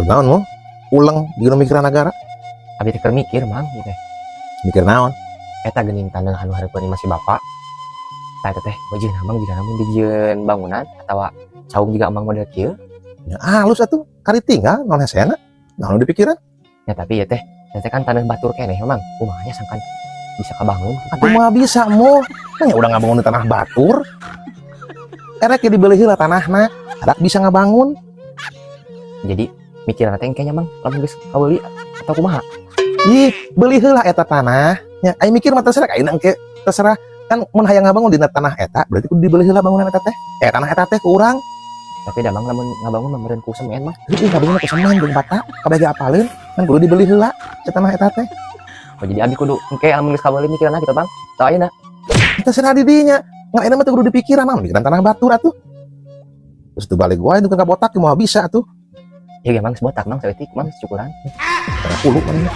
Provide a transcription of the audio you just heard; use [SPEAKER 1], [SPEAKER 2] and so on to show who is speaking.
[SPEAKER 1] Naon mo? Ulang di mikiran negara.
[SPEAKER 2] Abi teh keur mikir, Mang, gitu teh.
[SPEAKER 1] Mikir naon?
[SPEAKER 2] Eta geuning taneuh anu hareupeun imah si bapak. Tah, eta teh wajibna, Mang, jika lamun dijieun bangunan atawa saung juga Emang model kieu.
[SPEAKER 1] Ya halus atuh, kari tinggal naon hesena? Naon di pikiran?
[SPEAKER 2] Ya tapi ya teh, teh kan tanah batur keneh, Mang. Kumaha nya sangkan bisa kabangun?
[SPEAKER 1] Atuh mah bisa mo. Kan ya udah ngabangun di tanah batur. Erek dibeli heula tanahna, ada bisa ngabangun.
[SPEAKER 2] Jadi mikirna teh kayaknya, Mang, lamun geus kabeuli atau kumaha?
[SPEAKER 1] Ih, beli heula eta tanah. Ya, aing mikir mah terserah aing engke, terserah kan mun hayang ngabangun dina tanah eta berarti kudu dibeli heula bangunan eta teh. Eh, tanah eta teh ku urang.
[SPEAKER 2] Tapi da, Mang, lamun ngabangun mah meureun ku semen, Mang.
[SPEAKER 1] Heueuh, ngabangun ku semen jeung bata, kabeh ge apaleun, kan kudu dibeli heula si tanah eta teh.
[SPEAKER 2] Oh, jadi abi kudu engke lamun geus kabeuli mikirna gitu, Bang. Tau ayeuna.
[SPEAKER 1] Terserah di dinya. Ngan ayeuna mah teu kudu dipikiran, mah mikiran tanah batur atuh. Terus tuh balik gua itu kan botak moal bisa atuh.
[SPEAKER 2] Ya ge, Mang, botak, Mang, saeutik, Mang, cukuran.
[SPEAKER 1] Karena hulu mana.